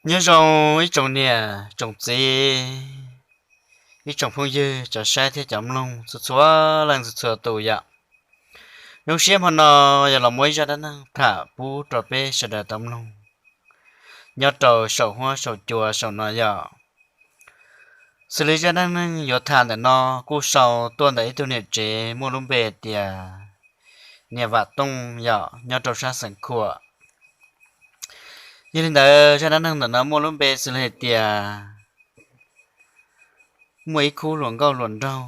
Nyob zoo ib tsoom niam tsoom txiv, ib tsoom phooj ywg cov saib thiab cov mloog txhua txhua leej txhua txhua tus yom. Zoo siab hmo no yog los muaj ib zaj dab neeg tham pub rau peb sawv daws tau mloog nyob rau saum huab saum cua saum no yom. Xws li zaj dab neeg yuav tham ntawm no kuj sau tuaj ntawm ib tug niam tsev muaj lub npe tias niam Vam Tooj yom, nyob rau sab Xeev Khuam. Yog li ntawd zaj dab neeg ntawm no muaj lub npe xws li hais tias muaj ib khub hluas nkauj hluas nraug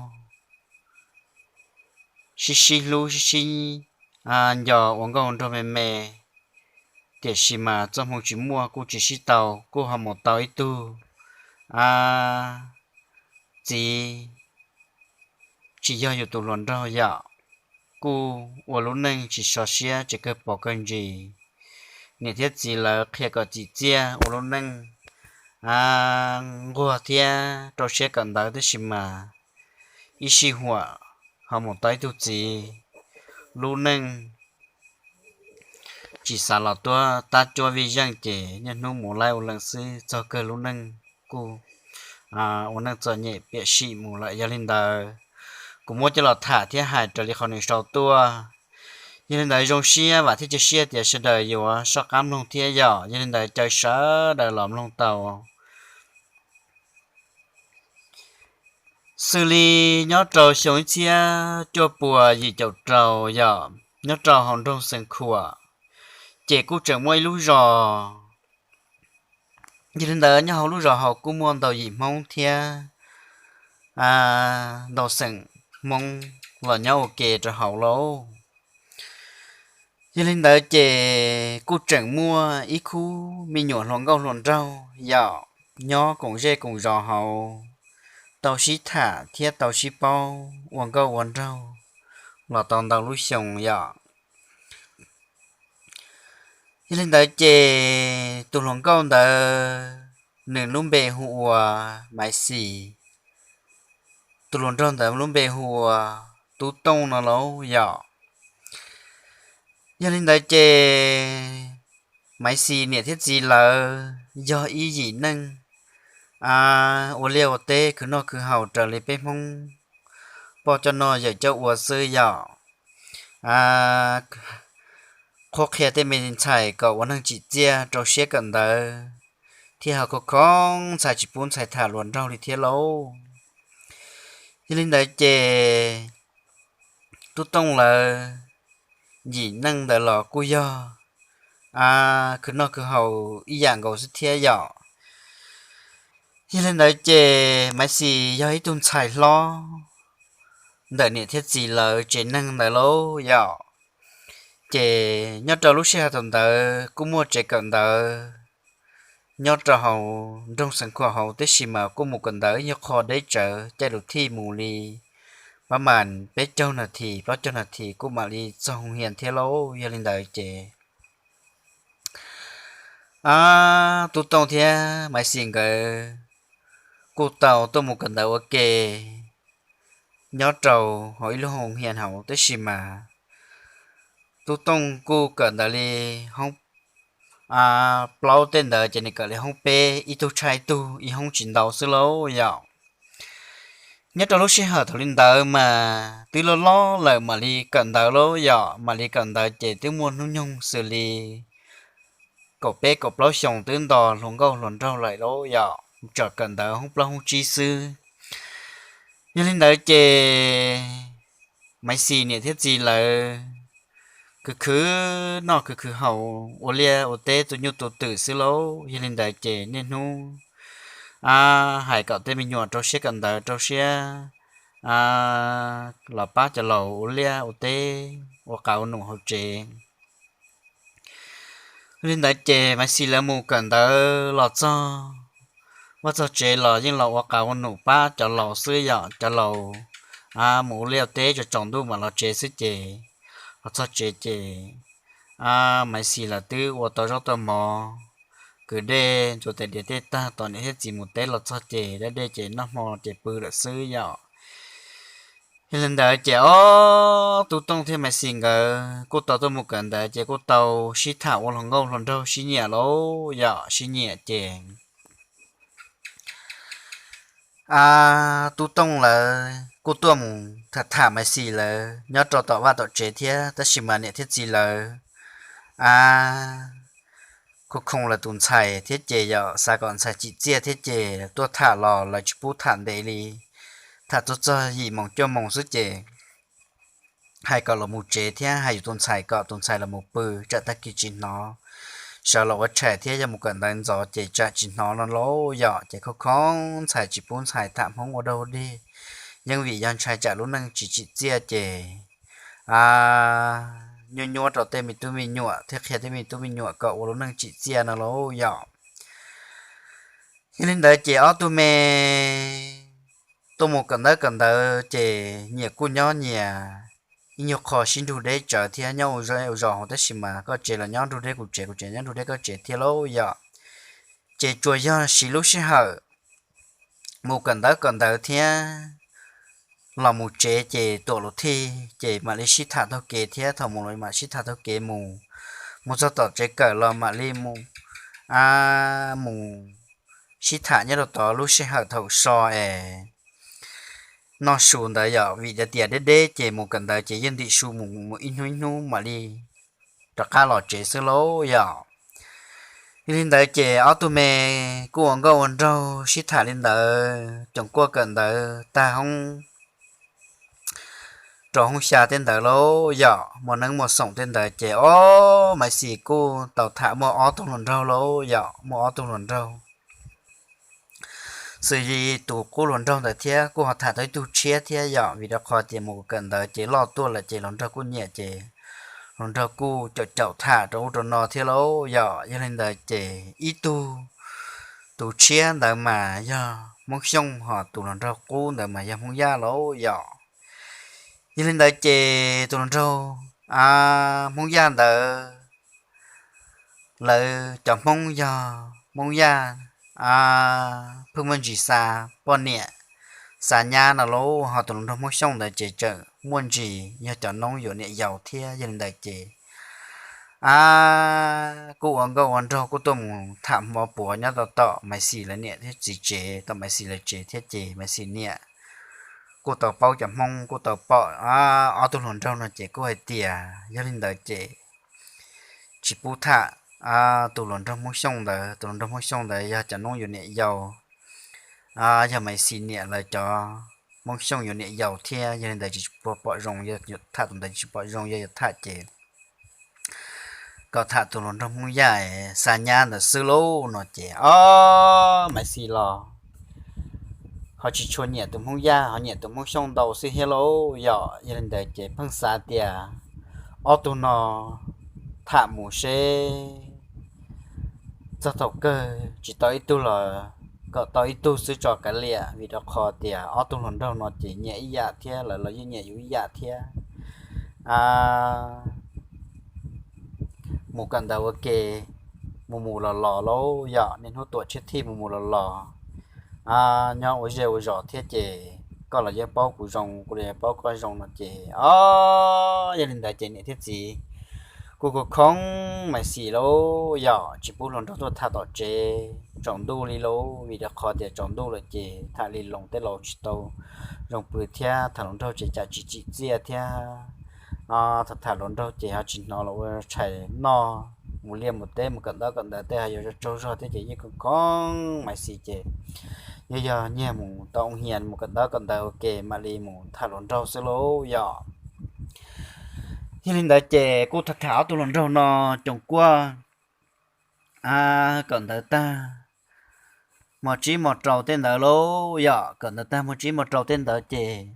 sib sib hlub sib sib nco ua nkauj nraug me me, tiam sis mas txoj hmoo tsis muaj kuj tsis sib tau, kuj ho mus tau ib tug txiv tsis yog yus tus hluas nraug yom, kuj ua lub neej tsis so siab tsis kawg pom kawg ntsis. Niam thiab txiv lawv qhia kom txim txiaj ua lub neej nquag thiab rau siab kawm ntawv, tab sis mas ib sij huam ho mus tau ib tug txiv, lub neej tsis xav los tuab tab cuab vij zeej ces niaj hnub mus laib ua leej xwb, txog kawg lub neej kuj ua neej txom nyem piam sim mus lawm. Yog li ntawd kuv muab coj los tham thiab hais raws li qhov nws sau tuaj. Yog li ntawd zoo siab vam thiab cia siab tias sawv daws yuav soj qab mloog thiab yom. Yog li ntawd caw sawv daws los mloog tau. Xws li nyob rau xyoo ib txhiab cuaj puas yim caum rau yom, nyob rau hauv nroog Xeev Khuam, ces kuj tseem muaj ib lub zos. Yog li ntawd nyob hauv lub zos hauv kuj muaj ntau yim Hmoob thiab ntau xeem Hmoob los nyob ua ke rau hauv lauj. Yog li ntawd ces kuj tseem muaj ib khub me nyuam hluas nkauj hluas nraug yom, nyob koom zej koom zos hauv, tau sib tham thiab tau sib paub ua nkauj ua nraug los tau ntau lub xyoo yom. Yog li ntawd ces tus hluas nkauj ntawd nws lub npe hu ua Maiv Xis, tus hluas nraug ntawd lub npe hu ua Tub Tooj no lauj yom. Yog li ntawd ces Maiv Xis niam thiab txiv lawv yog ib yim neeg ua liaj ua teb khwv noj khwv haus raws li peb Hmoob poj coj noj yawm coj ua xwb yom. Qhuab qhia tej me ntxhais kom ua neeg tsim txiaj rau siab kawm ntawv, thiab ho khoob khoob ntxhais tsis pub ntxhais tham hluas nraug li thiab lauj. Yog li ntawd ces Tub Tooj lawv yim neeg ntawd los kuj yog khwv noj khwv haus ib yam nkaus xwb thiab yom. Yog li ntawd ces Maiv Xis yog ib tug ntxhais hlob ntawm niam thiab txiv lawv tsev neeg ntawd lauj yom. Ces nyob rau lub sij hawm thaum ntawd kuj muaj tsev kawm ntawv nyob rau hauv nroog Xeev Khuam hauv, tab sis mas kuj mus kawm ntawv yog qho deb tsawv, caij lus thij mus li pab mas peb caug nas this plaub caug nas this kuj mam li txog hoo hias thiab lauj. Yog li ntawd ces Tub Tooj thiab Maiv Xis nkawd kuj tau tuaj mus kawm ntawv ua ke nyob rau hauv ib lub hoo hias hauv, tab sis mas Tub Tooj kuj kawm ntawv li hoob plaub tej ntawd ces nws kawm li hoob peb, ib tug tshaj ib tug, ib hoob tsis ntau xwb lauj yom. Nyob rau lub sij hawm thaum li ntawd mas twb loj loj lawm mam li kawm ntawv lauj yom, mam li kawm ntawv ces twb muaj hnub nyoog xws li kaum peb kaum plaub xyoos twb nto hluas nkauj hluas nraug lawm lauj yom, tseem kawm ntawv hoob plaub hoob tsib xwb. Yog li ntawd ces Maiv Xis niam thiab txiv lawv khwv khwv noj khwv khwv haus ua liaj ua teb tu nyuj tu twm xwb lauj. Yog li ntawd ces niaj hnub hais kom tej me nyuam rau siab kawm ntawv, rau siab los pab cov laus ua liaj ua teb, ua qav ua num hauv tsev. Yog li ntawd ces Maiv Xis lawv mus kawm ntawv los txog vaj txog tsev los yeej los ua qav ua num pab cov laus xwb yom. Cov laus mus ua liaj ua teb tsaus ntuj mam los tsev xwb ces los txog tsev ces Maiv Xis lawv twb ua tau zaub tau mov, kwv dej ntxuav tais diav tej tag, tos niam thiab txiv mus teb los txog ces da dej ces noj hmo ces pw lawm xwb yom. Yog li ntawd ces ob tug Tooj thiab Maiv Xis nkawd kuj tau tuaj mus kawm ntawv ces kuj tau sib tham ua hluas nkauj hluas nraug sib nyiam lauj yom, sib nyiam ces tub Tooj lawv kuj tuaj mus tham tham Maiv Xis lawv nyob rau tom vaj tom tsev thiab, tab sis mas niam thiab txiv lawv a, khoo khoo lawv tus ntxhais thiab ces yog xav kom ntxhais tsim txiaj thiab ces tuaj tham los lawv tsis pub tham ntev li, tham txog txog yim moos cuaj moos xwb ces hais kom los mus tsev thiab hais yus tus ntxhais kom tus ntxhais los mus pw tsam tag kis tsis hnov, sawv los ua tshais thiab yog mus kawm ntawv ntxov ces tsam tsis hnov no lauj yom. Ces khoo khoo ntxhais tsis pub ntxhais tham Hmoob ua dog dig, yeej vim yog ntshai tsam lub neej tsis tsim txiaj ces a, nyuaj nyuaj rau tej me tub me nyuam thiab qhia tej me tub me nyuam kom ua lub neej tsim txiaj no lauj yom. Yog li ntawd ces ob tug me tuaj mus kawm ntawv kawm ntawv ces nyias kuj nyob nyias ib nyuag qho sib nrug deb tsawv thiab nyob ua zos hauv, tab sis mas koj tsev los nyob nrug deb kuv tsev, kuv tsev nyob nrug deb koj tsev thiab lauj yom. Ces tsuas yog siv lub sij hawm mus kawm ntawv kawm ntawv thiab los mus tsev ces tuam lus thij ces mam li sib tham taug kev thiab, thaum mus los mam sib tham taug kev mus, mus txog tom tsev kawm los mam li mus, a, mus sib tham nyob rau tod lub sij hawm thaum so es noj su ntawd yom, vim tias tias deb deb ces mus kawm ntawv ces yeej ntim su mus mus ib hnub ib hnub mam li rov qab los tsev xwb lauj yom. Yog li ntawd ces ob tug me kuj ua nkauj ua nraug sib tham li ntawd coom kuaj kawm ntawv tag hoob rau hoob xya tej ntawd lauj yom, muaj neeb muaj xoom tej ntawd ces ob Maiv Xis kuj tau tham muaj ob tug hluas nraug lauj yom, muaj ob tug hluas nraug. Xws li tus qub hluas nraug ntawd thiab kuj ho tham tau ib tug tshiab thiab yom, vim rau qhov tias mus kawm ntawv ces loj tuaj lawm ces hluas nraug kuj nyiam ces hluas nraug kuj caum caum tham rau ub rau no thiab lauj yom. Yog li ntawd ces ib tug, tus tshiab ntawd mas yog Hmoob Xyooj, ho tus hluas nraug qub ntawd mas yog Hmoob Yaj lauj yom. Yog li ntawd ces tus hluas nraug, a, Hmoob Yaj ntawd lawv cov Hmoob yog Hmoob Yaj, a, pheej muaj ntsis xa poj niam xa nyab no lauj, ho tus hluas nraug Hmoob Xyooj ntawd ces tseem muaj ntsis yog cov noob yuav niam yau thiab. Yog li ntawd ces a, kuj ua nkauj ua nraug kuj tuaj mus tham hmo puav nyob tau tom Maiv Xis lawv niam thiab txiv tsev, tom Maiv Xis lawv tsev thiab ces Maiv Xis niam kuj tau paub cov Hmoob kuj tau pom ob tug hluas nraug no ces kuj hais tias yog li ntawd ces tsis pub tham tus hluas nraug Hmoob Xyooj ntawd, tus hluas nraug Hmoob Xyooj ntawd yog cov noob yuav niam yau, yog Maiv Xis niam lawv cov Hmoob Xyooj yuav niam yau thiab, yog li ntawd tsis pom zoo, tham tus ntawd tsis pom zoo, yog yuav tham ces kom tham tus hluas nraug Hmoob Yaj xa nyab ntawd xwb lauj no ces ob Maiv Xis los ho tsis tshua nyiam tus Hmoob Yaj, ho nyiam tus Hmoob Xyooj ntau xwb thiab lauj yom. Yog li ntawd ces pheej xav tias ob tug no tham mus seb txog thaum kawg tsis tau ib tug los kom tau ib tug xwb tso kav liam, vim rau qhov tias ob tug hluas nraug no ces nyiam ib yam thiab lawv los yeej nyiam yus ib yam thiab. A, mus kawm ntawv ua ke, mus mus los los lauj yom, niaj hnub tuam tshiab thij mus mus los los, a, nyob ua zej ua zos thiab ces koj los yeej paub kuv zoo, kuv los yeej paub koj zoo no ces, o, yog li ntawd ces niam thiab txiv kuj khoo khoo Maiv Xis lauj yom, tsis pub hluas nraug tuaj tham tom tsev tsaus ntuj li lauj, vim rau qhov tias tsaus ntuj lawm ces tham li loo tej laus tsis tau zoo pw thiab, tham hluas nraug ces tsam tsis tsim txiaj thiab. Tham tham hluas nraug ces ho tsis hnov los ua tshais noj, mus liaj mus teb mus kawm ntaub kawm ntawv tej ho yuav tsaug zog thiab ces yeej khoo khoo Maiv Xis ces yog yog nyiag mus tau ua hias mus kawm ntaub kawm ntawv ua ke mam li mus tham hluas nraug xwb lauj yom. Yog li ntawd ces kuj tham tham ob tug hluas nraug no coom kuaj kawm ntawv tag hmo tsib hmo rau tej ntawd lauj yom. Kawm ntawv tag hmo tsib hmo rau tej ntawd ces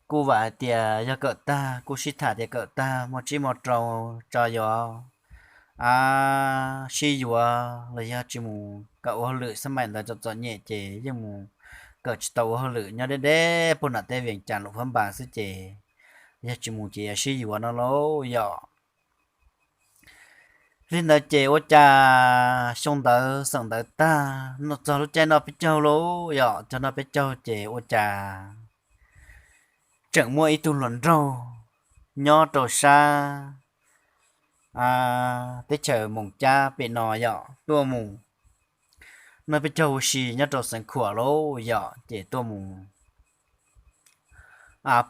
kuj vam hais tias yog kawm tag, kuj sib tham tias kawm tag hmo tsib hmo rau tso yuav sib yuav los yog tsis mus kawm ua hauj lwm xab maim ntawd txom txom nyem ces yeej mus kawm tsis tau ua hauj lwm nyob deb deb puag nram tej Vees Cas Luam Phab Npas xwb ces yog tsis mus ces yuav sib yuav no lauj yom. Li ntawd ces ua cas xyoo ntawd xeem ntawd tag, txog lub caij noj peb caug lauj yom, txog noj peb caug ces ua cas tseem muaj ib tug hluas nraug nyob rau sab teb chaws Moos Cab pem no yom, tuaj mus noj peb caug huv si nyob rau Xeev Khuam lauj yom, ces tuaj mus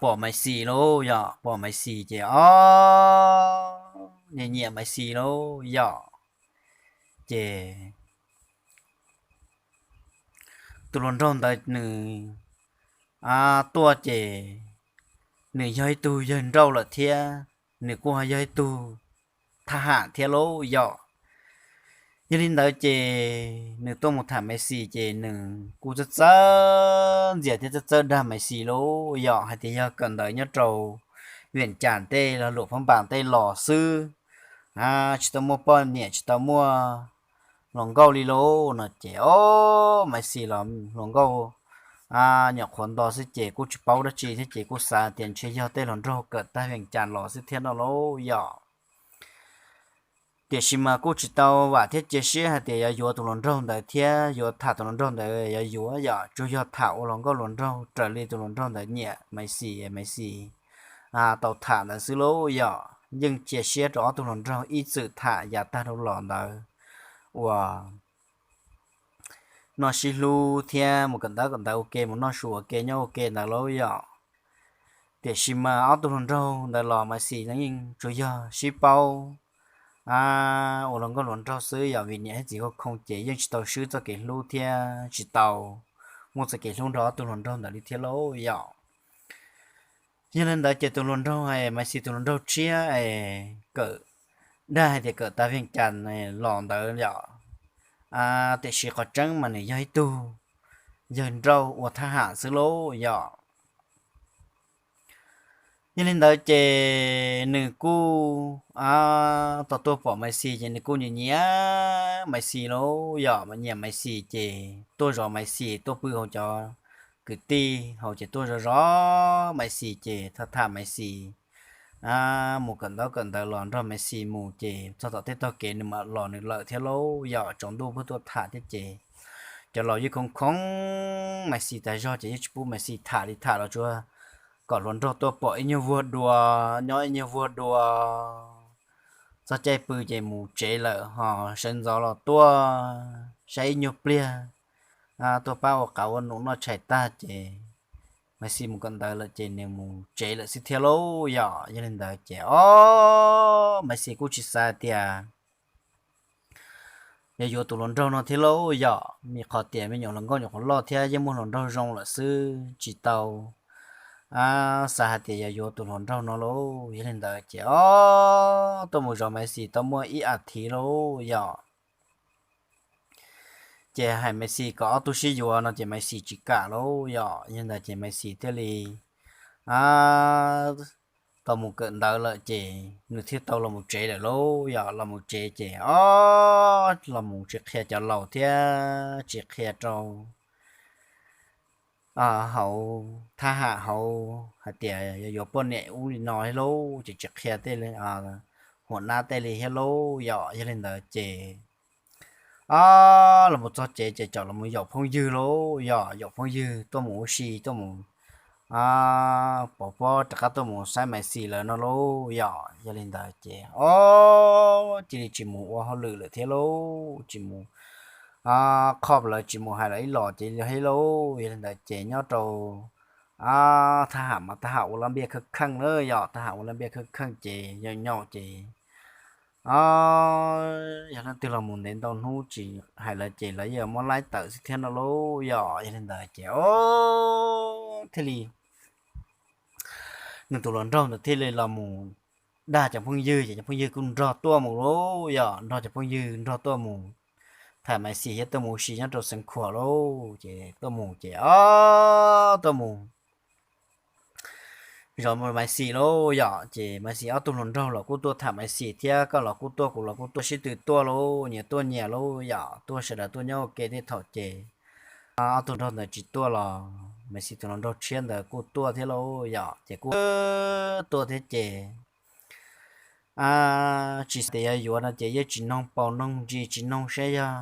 pom Maiv Xis lauj yom, pom Maiv Xis ces o, nyiam nyiam Maiv Xis lauj yom. Ces tus hluas nraug ntawd nws tuaj ces nws yog ib tug yawg nrauj lawm thiab nws kuj ho yog ib tug thab ham thiab lauj yom. Yog li ntawd ces nws tuaj mus tham Maiv Xis ces nws kuj txawj txawj ntxias thiab txawj txawj dag Maiv Xis lauj yom, hais tias yog kawm ntawv nyob rau Viam Cas tej los Luam Phab Npas tej los xwb, tsis tau muaj poj niam tsis tau muaj hluas nkauj li lauj no ces o, Maiv Xis los hluas nkauj nyuam qhuav nto xwb ces kuj tsis paub dab tsi thiab ces kuj xav tias ntshe yog tej hluas nraug kawm tag Viam Cas los xwb thiab no lauj yom. Tiam sis mas kuj tsis tau vam thiab cia siab hais tias yuav yuav tus hluas nraug ntawd thiab yuav tham tus hluas nraug ntawd yuav yuav yom, tsuas yog tham ua hluas nkauj hluas nraug raws li tus hluas nraug ntawd nyiam Maiv Xis, Maiv Xis tau tham ntawd xwb lauj yom. Yeej cia siab rau ob tug hluas nraug ib txwm tham yav tag dhau los ntawd uas noj sib hlub thiab mus kawm ntawv kawm ntawv ua ke, mus noj su ua ke nyob ua ke ntawd lauj yom. Tiam sis mas ob tug hluas nraug ntawd los Maiv Xis yeej tsuas yog sib paub ua hluas nkauj hluas nraug xwb yom, vim niam thiab txiv khoo khoo ces yeej tsis tau swb txoj kev hlub thiab tsis tau muaj txoj kev hlub nrog ob tug hluas nraug ntawd li thiab lauj yom. Yog li ntawd ces tus hluas nraug es Maiv Xis tus hluas nraug tshiab es kawm dag hais tias kawm tas Viam Cas los ntawd yom, tiam sis qhov tseeb mas nws yog ib tug yawg nrauj ua thab ham xwb lauj yom. Yog li ntawd ces nws kuj tau tuaj pom Maiv Xis ces nws kuj nyiam nyiam Maiv Xis lauj yom, nyiam Maiv Xis ces tuaj zov Maiv Xis, tuaj pw hauv cov kwv tij hauv ces tuaj zov zov Maiv Xis ces tham tham Maiv Xis, mus kawm ntaub kawm ntawv los nrog Maiv Xis mus ces txog tom tej tog kev nws mam los nws lawm thiab lauj yom, tsaus ntuj pheej tuaj tham thiab ces cov laus yeej khoo khoo Maiv Xis tas zog ces yeej tsis pub Maiv Xis tham li, tham los tsuas kom hluas nraug tuaj pom ib nyuag vuag dua, nyob ib nyuag vuag dua, txog caij pw ces mus tsev lawm, ho sawv ntxov los tuaj saib ib nyuag pliag, tuaj pab ua qav ua num noj tshais tag ces Maiv Xis mus kawm ntawv lawm ces nws mus tsev lawm xwb thiab lauj yom. Yog li ntawd ces o, Maiv Xis kuj tsis xav tias yuav yuav tus hluas nraug no thiab lauj yom, vim qhov tias me nyuam hluas nkauj nyuam qhuav loj thiab yeej muaj hluas nraug zoo lawm xwb, tsis tau xav hais tias yuav yuav tus hluas nraug no lauj. Yog li ntawd ces o, tuaj mus zov Maiv Xis tau muaj ib as thiv lauj yom, ces hais Maiv Xis kom ob tug sib yuav no ces Maiv Xis tsis kam lauj yom. Yog li ntawd ces Maiv Xis thiaj li tau mus kawm ntawv lawm ces nws thiaj tau los mus tsev lawm lauj yom. Los mus tsev ces o, los mus tsis qhia cov laus thiab tsis qhia rau hauv thab ham hauv hais tias yuav yuav poj niam ub li no thiab lauj, ces tsis qhia tej huam nab tej li thiab lauj yom. Yog li ntawd ces o, los mus txog tsev ces caum los mus yaum phooj ywg lauj yom, yaum phooj ywg tuaj mus ua si tuaj mus pov pob rov qab tuaj mus saib Maiv Xis lawm no lauj yom. Yog li ntawd ces o, cia li tsis mus ua hauj lwm lawm thiab lauj, tsis mus qhov lawv tsis mus hais lawv ib los ces thiab lauj. Yog li ntawd ces nyob rau thab ham mas thab ham ua laj npiaj kheej kheej na yom, thab ham ua laj npiaj kheej kheej ces nyaum nyaum ces o, yog leej twg los mus ntev ntau hnub tsis hais lawv ces lawv yeej muab laib tawm xwb thiab no lauj yom. Yog li ntawd ces o, thiaj li nws tus hluas nraug ntawd thiaj li los mus dag cov phooj ywg ces cov phooj ywg kuj nrog tuaj mus lauj yom, nrog cov phooj ywg nrog tuaj mus tham Maiv Xis thiab tuaj mus ua si nyob rau Xeev Khuam lauj. Ces tuaj mus ces o, tuaj mus zov Maiv Xis lauj yom. Ces Maiv Xis ob tug hluas nraug los kuj tuaj tham Maiv Xis thiab, koj los kuj tuaj kuv los kuj tuaj, sib tw tuaj lauj, nyias tuaj nyias lauj yom, tuaj sawv daws tuaj nyob ua ke tej thaum ces ob tug nraug ntawd tsis tuaj los Maiv Xis tus hluas nraug tshiab ntawd kuj tuaj thiab lauj yom. Ces kuj tuaj thiab ces tsis tias yuav yuav no ces yeej tsis noog paus noog ntsis, tsis noog saib yog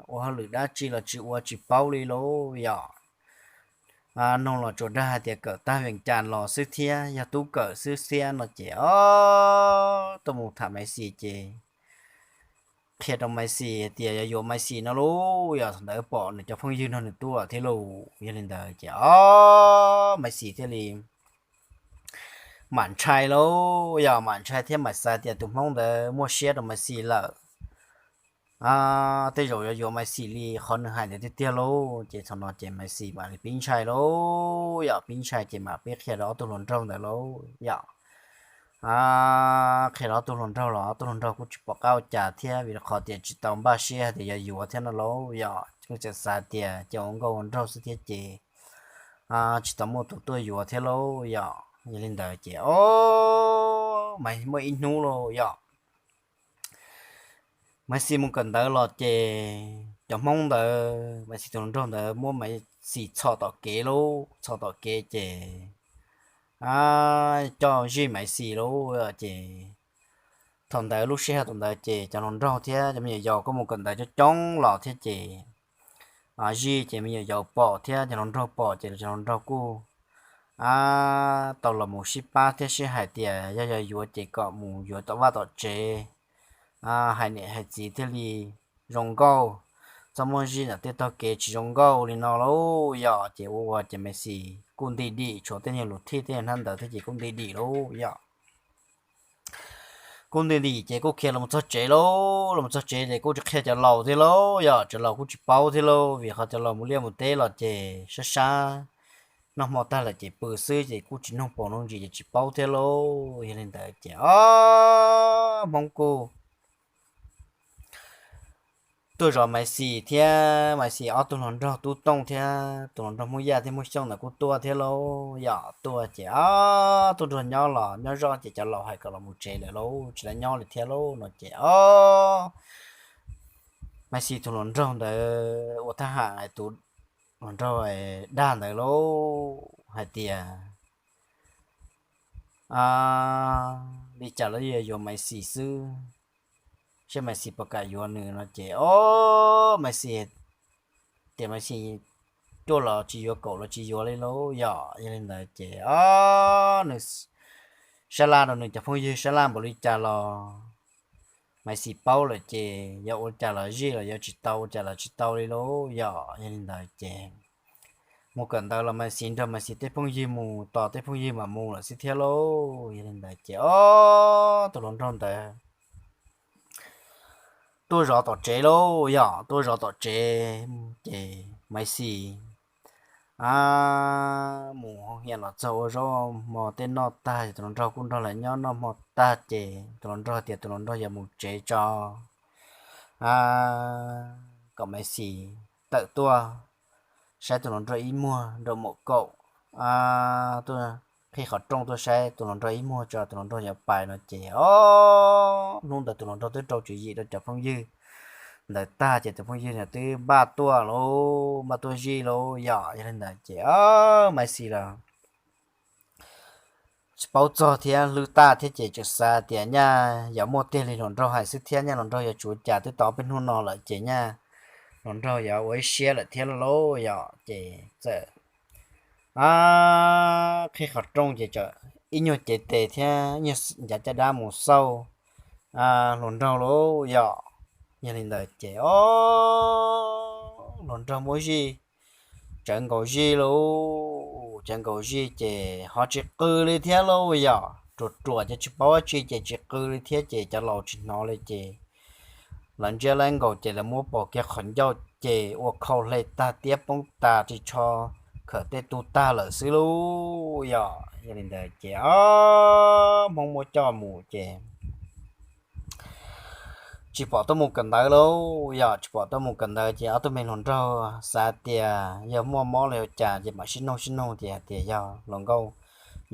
ua hauj lwm dab tsi los tsis ua tsis paub li lauj yom. noog los tsuas dag hais tias kawm tag Vees Cas los xwb thiab, yog tub kawm xwb xiab no ces ob tuaj mus tham Maiv Xis ces qhia rau Maiv Xis hais tias yog yuav Maiv Xis no lauj, yog thaum ntawd pom nws cov phooj ywg nrog nws tuaj thiab lauj. Yog li ntawd ces ob Maiv Xis thiaj li mam ntshai lauj, yog mam ntshai thiab mam xav tias tus Hmoob ntawd muaj siab rau Maiv Xis lawm, tej zaum yuav yuav Maiv Xis li qhov nws hais ntawd tiag tiag lauj. Ces thaum no ces Maiv Xis mam li pib ntshai lauj, yog pib ntshai ces mam pib qhia rau ob tug hluas nraug ntawd lauj, yog qhia rau ob tug hluas nraug los ob tug hluas nraug kuj tsis pom qab ua cas thiab vim qhov tias tsis tau npaj siab hais tias yog yuav thiab no lauj, yog kuj tseem xav tias ces ua nkauj ua nraug xwb thiab ces tsis tau muaj tus tuaj yuav thiab lauj, yog. Yog li ntawd ces ob Maiv Xis muaj ib hnub lauj, yog Maiv Xis mus kawm ntawv los ces cov Hmoob ntawd, Maiv Xis tus hluas nraug ntawd muab Maiv Xis txhom tom kev lauj, txhom tom kev ces coj zij Maiv Xis lauj, ces thaum ntawd lub sij hawm thaum ntawd ces cov hluas nraug thiab cov me nyuam yaus kuj mus kawm ntawv coob coob los thiab ces zij ces me nyuam yaus pom thiab cov hluas nraug pom ces cov hluas nraug kuj tau los mus sib pab thiab sib hais tias yog yog yuav ces kom mus yuav tom vaj tom tsev, hais niam hais txiv thiaj li zoo nkauj, txhob muab zij ntawm tej tog kev tsis zoo nkauj li no lauj, yog. Ces ua ua ces Maiv Xis kuj nti dim, tshuav tej nyuag lus thij tej nyuag hnab ntawv thiab ces kuj nti dim lauj, yog. Kuj nti dim ces kuj khiav los txog tsev lauj, los txog tsev ces kuj tsis qhia cov laus thiab lauj, yog cov laus kuj tsis paub thiab lauj, vim qhov cov laus mus liaj mus teb los ces sab sab noj hmo tag lawm ces pw xwb ces kuj tsis noog paus noog ntsis ces tsis paub thiab lauj. Yog li ntawd ces ob Hmoob kuj tuaj zov Maiv Xis thiab Maiv Xis ob tug hluas nraug Tub Tooj thiab tus hluas nraug Hmoob Yaj thiab Hmoob Xyooj ntawd kuj tuaj thiab lauj, yog tuaj ces ob tug nrog nyob los nyob zoj ces cov laus hais kom los mus tsev lawm lauj, tsis tau nyob li thiab lauj no ces ob Maiv Xis tus hluas nraug ntawd ua thab ham tus hluas nraug dag ntawd lauj hais tias li cas los yuav yuav Maiv Xis xwb, saib Maiv Xis puas kam yuav nws no ces ob Maiv Xis tias Maiv Xis cuaj los tsis yuav, kaum los tsis yuav li lauj, yog. Yog li ntawd ces ob nws sab laj rau nws cov phooj ywg sab laj npaum li cas los Maiv Xis paub lawm ces yog ua cas los zij los yuav tsis tau, ua cas los tsis tau li lauj, yog. Yog li ntawd ces mus kawm ntawv los Maiv Xis nrog Maiv Xis tej phooj ywg mus, tos tej phooj ywg mam mus lawm xwb thiab lauj. Yog li ntawd ces ob tug hluas nraug ntawd tuaj zov tom tsev lauj, yog tuaj zov tom tsev ces Maiv Xis mus hauv hiam los txog ua zaub hmo tej noj tag ces tus hluas nraug kuj nrog lawv nyob noj hmo tag ces tus hluas nraug tias tus hluas nraug yuav mus tsev tso, kom Maiv Xis tawm tuaj saib tus hluas nraug ib muag rau maum kaum, tuaj qhib qhov rooj tuaj saib tus hluas nraug ib muag tso tus hluas nraug yuav pais no ces ob hnub ntawd tus hluas nraug twb rau tswv yim rau cov phooj ywg ntawd tag ces tus phooj ywg ntawd twb npaj tuaj lauj, npaj tuaj zij lauj, yog. Yog li ntawd ces ob Maiv Xis los tsis paub txog thiab hlwb tag thiab ces tseem xav tias nyaj yuav muaj tiag li hluas nraug hais xwb thiab, nyaj hluas nraug yuav tsis ua cas, twb tau peb hnub no lawm ces nyaj hluas nraug yuav ua ib siab lawm thiab lauj, yog. Ces txawm qhib qhov rooj ces txawm ib nyuag cev tes thiab ib nyuag ncav caj dab mus xauj hluas nraug lauj, yog. Yog li ntawd ces ob hluas nraug muab zij, tsawv nkaus zij lauj, tsawv nkaus zij ces ho tsis qw li thiab lauj, yog. Ruam ruam ces tsis paub dab tsi ces tsis qw li thiab ces cov laus tsis hnov li ces lawv ntsiab laib nkaus ces lawv muab pos kiag qhov ncauj ces ua khau hle tag tiab poob tas ris tsho khawm tej tu tag lawm xwb lauj, yog. Yog li ntawd ces ob Hmoob muab coj mus ces tsis pom tuaj mus kawm ntawv lauj, yog. Tsis pom tuaj mus kawm ntawv ces ob tug me hluas nraug xav tias yog muaj mob li ua cas ces mam sib noog sib noog ces hais tias yog hluas nkauj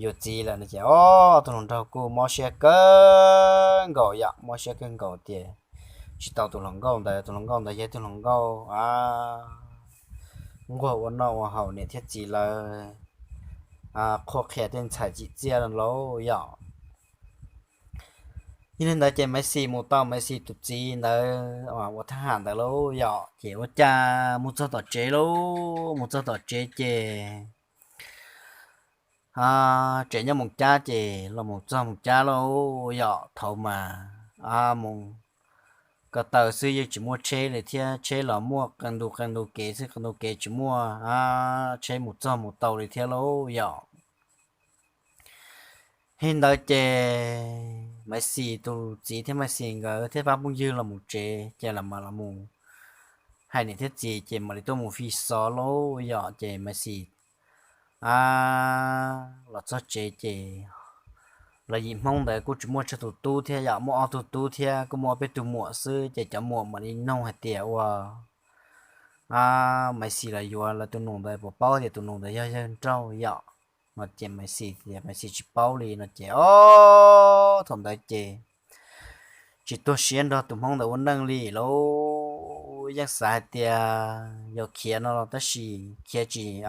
yuav txiv lawm no ces ob tug hluas nraug kuj mob siab kawg nkaus, yog, mob siab kawg nkaus tias tsis tau tus hluas nkauj ntawd, tus hluas nkauj ntawd yog ib tug hluas nkauj nquag ua noj ua haus niam thiab txiv lawv qhuab qhia tej ntxhais tsim txiaj lauj, yog. Yog li ntawd ces Maiv Xis mus tau Maiv Xis tus txiv ntawd ua thab ham ntawd lauj, yog. Ces ua cas mus txog tom tsev lauj, mus txog tom tsev ces tsev nyob Moos Cab ces los mus txog Moos Cab lauj yom. Thaum mas mus ko taw xwb yeej tsis muaj tsheb li thiab, tsheb los muaj qee ntu qee ntu kev xwb, qee ntu kev tsis muaj tsheb mus txog mus tau li thiab lauj yom. Li ntawd ces Maiv Xis tus txiv thiab Maiv Xis nkawd thiab pab phooj ywg los mus tsev ces lawv mam los mus hais niam thiab txiv ces mam li tuaj mus fi xov lauj yom. Ces Maiv Xis los txog tsev ces los yim Hmoob ntawd kuj tsis muaj tsawg tus tub thiab yom, muaj ob tug tub thiab kuj muaj ob peb tug muam xwb. Ces cov muam mam li noog hais tias ua Maiv Xis los yuav lawv tus nus ntawd puas paub tias tus nus ntawd yog yawg nrauj yom no. Ces Maiv Xis tias Maiv Xis tsis paub li no ces o thaum ntawd ces tsis tuag siab nrog tus Hmoob ntawd ua neej li lauj. Yeej xav hais tias yog khiav no los tab sis khiav tsis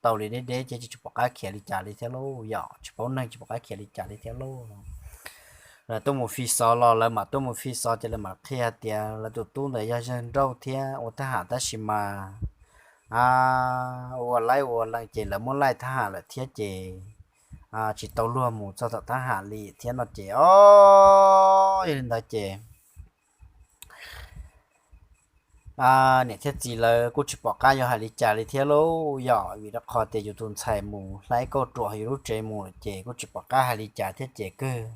tau li deb deb ces tsis pom qab khiav li cas li thiab lauj yom, tsis paub neeg tsis pom qab khiav li cas li thiab lauj. Lawv tuaj mus fi xov los lawv mam tuaj mus fi xov ces lawv mam qhia hais tias lawv tus tub ntawd yog yawg nrauj thiab ua thab ham tab sis mas ua laib ua lees ces lawv muab laij thab ham lawm thiab ces tsis tau luag mus txog tom thab ham li thiab no ces o yog li ntawd ces niam thiab txiv lawv kuj tsis pom qab yuav hais li cas li thiab lauj yom, vim rau qhov tias yus tus ntxhais mus hlais kauj ruam yus lub tsev mus lawm ces kuj tsis pom qab hais li cas thiab ces kawg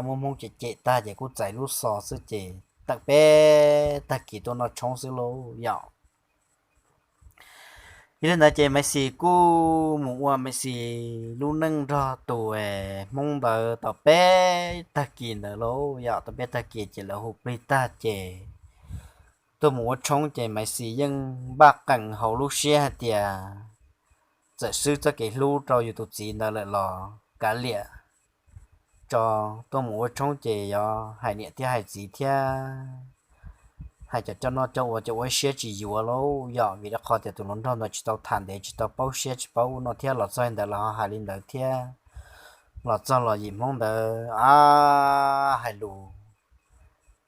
muab Hmoob cem cem tag ces kuj txais lub xov xwb ces tawm peb tag kis tuaj noj tshoob xwb lauj yom. Yog li ntawd ces Maiv Xis kuj mus ua Maiv Xis lub neej nrog tus Hmoob ntawd tau peb tag kis ntawd lauj yom. Tau peb tag kis ces lawv hu plig tag ces tuaj mus ua tshoob ces Maiv Xis yeej npaj qees hauv lub siab hais tias txawm swb txoj kev hlub rau yus tus txiv ntawd lawm los kav liam tso, tuaj mus ua tshoob ces yog hais niam thiab hais txiv thiab hais cov coj noj coj ua ces ua ib siab tsis yuav lauj yom, vim rau qhov tias tus hluas nraug ntawd tsis tau tham ntev tsis tau paub siab tsis paub ub no thiab los txog li ntawd los ho hais li ntawd thiab. Los txog los yim Hmoob ntawd a hais lus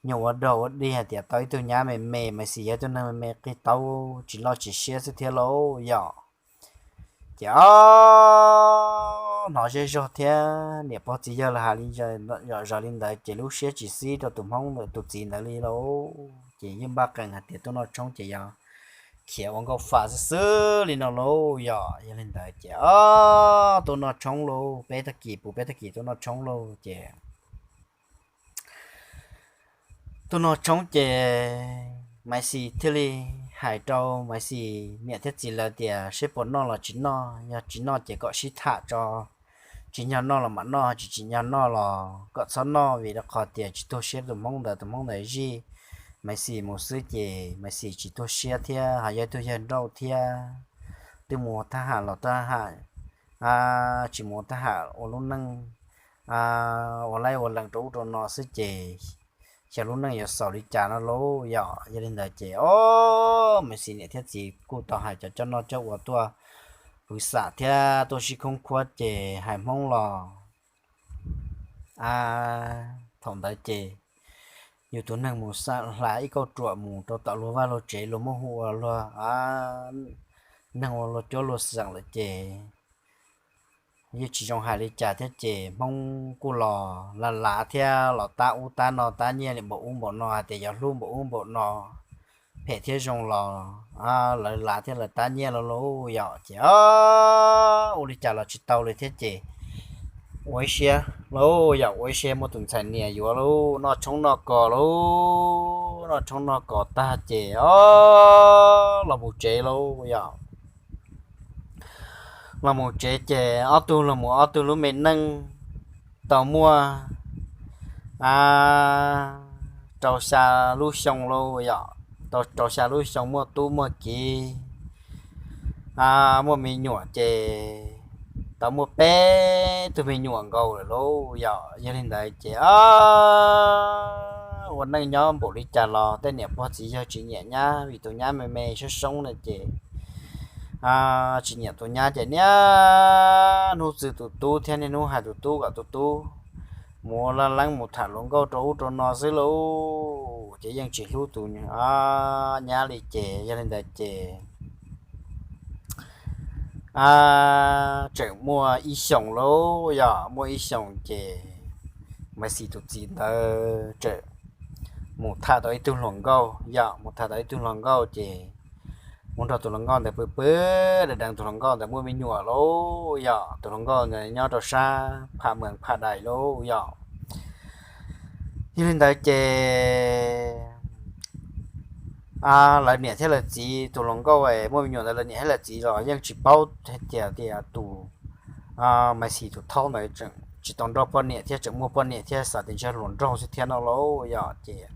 nyuag ua dog ua dig hais tias tau ib tug nyab me me, Maiv Xis yog ib tug neeg me me qig taub tsis loj tsis siab xwb thiab lauj yom. Ces o hnov zej zog thiab niam pog txiv yawg lawv hais li zom zaws li ntawd ces lub siab tsis xib rau tus Hmoob tus txiv ntawd li lauj. Ces yeej npaj qees hais tias tuaj noj tshoob ces yog khiav ua nkauj fam xwb xwb li no lauj yom. Yog li ntawd ces o tuaj noj tshoob lauj, peb tag kis puv peb tag kis tuaj noj tshoob lauj ces tuaj noj tshoob ces Maiv Xis thiaj li hais rau Maiv Xis niam thiab txiv lawv tias seb puas noj los tsis noj, yog tsis noj ces kom sib tham tso, tsim nyog noj los mam noj, tsis tsim nyog noj los kom txhob noj, vim rau qhov tias tsis tuag siab tus Hmoob ntawd, tus Hmoob ntawd zij Maiv Xis mus xwb ces Maiv Xis tsis tuag siab thiab ho yog ib tug yawg nrauj thiab, twb mus ua thab ham los thab ham, tsis mus ua thab ham ua lub neej ua laib ua lees rau ub rau no xwb ces xyov lub neej yuav xaus li cas no lauj yom. Yog li ntawd ces o Maiv Xis niam thiab txiv kuj tau hais cov coj noj coj ua tuaj pw xam thiab tuaj sib khoob khuab ces hais Hmoob los a thaum ntawd ces yus tus neeg mus xa hla ib kauj ruam mus rau tom luag vaj luag tsev, luag muab hu ua luag neeg ua luag cuab luag xeem lawm ces yeej tsis zoo hais li cas thiab ces Hmoob kuj los lav lav thiab los tab ub tab no, tab nyiaj li npaum ub npaum no hais tias yog hlub npaum ub npaum no, phem thiab zoo los lawv lav thiab lawv tab nyiaj lauj lauj yom. Ces o ua li cas los tsis tau li thiab ces ua ib siab lauj yom, ua ib siab muab tus ntxhais nias yuav lauj, noj tshoob noj kos lauj, noj tshoob noj kos tag ces o los mus tsev lauj yom. Los mus tsev ces ob tug los mus ob tug lub me neej tau muaj a rau xya lub xyoo lauj yom, tau rau xya lub xyoo muaj tub muaj kiv, muaj me nyuam ces tau muaj peb tug me nyuam nkaus lawm lauj yom. Yog li ntawd ces ua neej nyob npaum li cas los tej niam pog txiv yawg tsis nyiam nyab, vim tus nyab me me soob soob na ces tsis nyiam tus nyab ces niaj hnub txwv tus tub thiab niaj hnub hais tus tub kom tus tub mus ua laj leeb mus tham hluas nkauj rau ub rau no xwb lauj, ces yeej tsis hlub tus nyab li ces yog li ntawd ces tseem muaj ib xyoos lauj, yog muaj ib xyoos ces Maiv Xis tus txiv ntawd tseem mus tham tau ib tug hluas nkauj, yog mus tham tau ib tug hluas nkauj ces mus nrog tus hluas nkauj ntawd pw pw, deev deev tus hluas nkauj ntawd muaj me nyuam lauj, yog tus hluas nkauj ntawd nyob rau sab Pham Mees Pham Dais lauj, yog. Yog li ntawd ces lawv niam thiab lawv txiv, tus hluas nkauj muaj me nyuam ntawd lawv niam thiab lawv txiv los yeej tsis paub hais tias, tias tus Maiv Xis tus thaub ntawd tseem tsis tau nrauj poj niam thiab tseem muaj poj niam thiab, xav tias ntshe hluas nraug xwb thiab no lauj, yog. Ces